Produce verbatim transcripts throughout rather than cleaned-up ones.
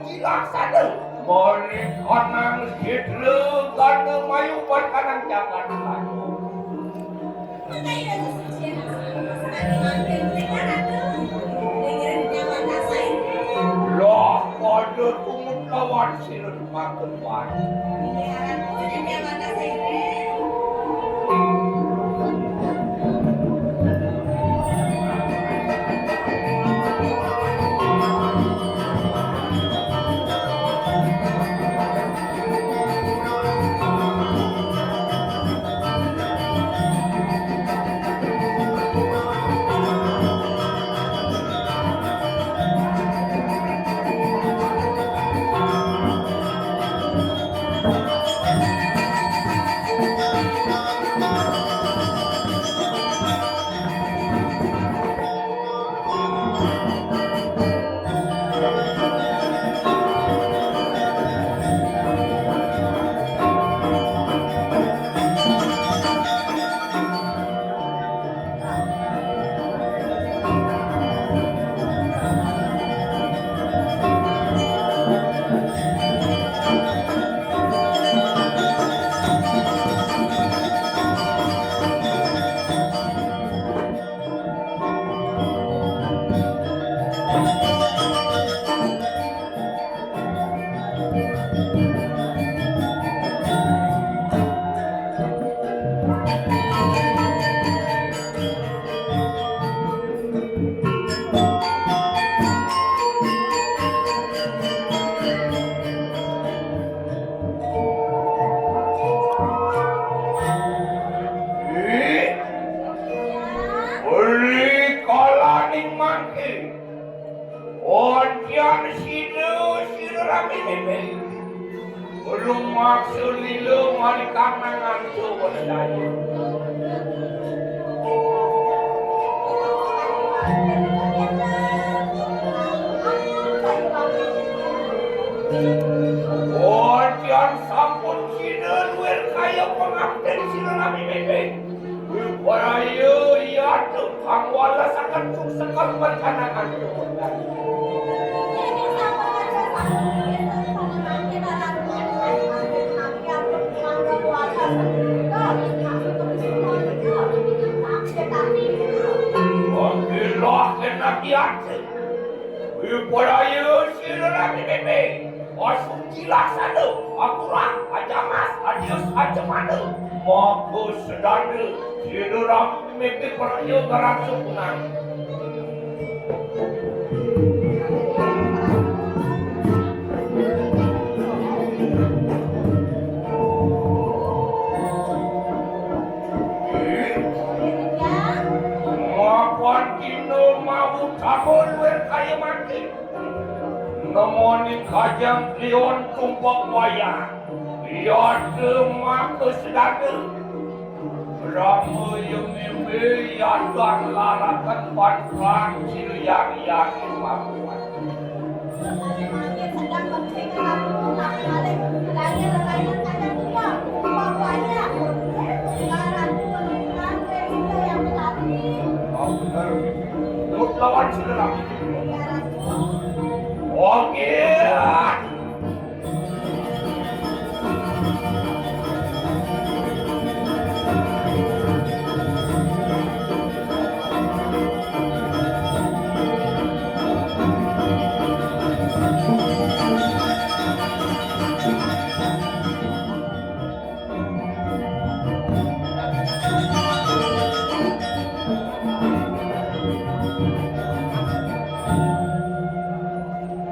Cilaksana. Mari kanang sidra gana mayu pan kanang jagat. Lah, pada tumut lawan sira makan wani. Ih, uli kalaning mangke. Ontian sida, sida rami mimih. Lumaksa lila malikan nangan suwun daya. Ontian sampun sida luir kaya pangapten sida rami mimih. Wipraya yata kang walesaken suksekan perkanangan. Manggilah kena kiat. Wipraya sira rami mimih. Asuci laksana, akurang, ajangas, adius, acemana. Maka sedana, sira rami mimih praya ngrasa punang. Mapan dina mau tamun wir kaya mati. Nemoni kajang kliwon tumpek wayang. Yata maka sedana. Rama ya mimih yata laraken pantang sira yang yang makuat. Lawan sira. Oke.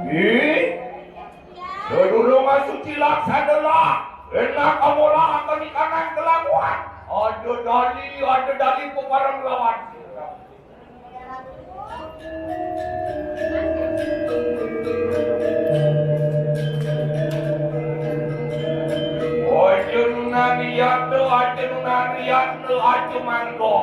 Ih, sedulur suci laksana lah, enak kamola akan ikanang kelamuan. Ada dali, ada dali peparang lawan. Aja nunaniyata, aja nunaniyata, aja manggo.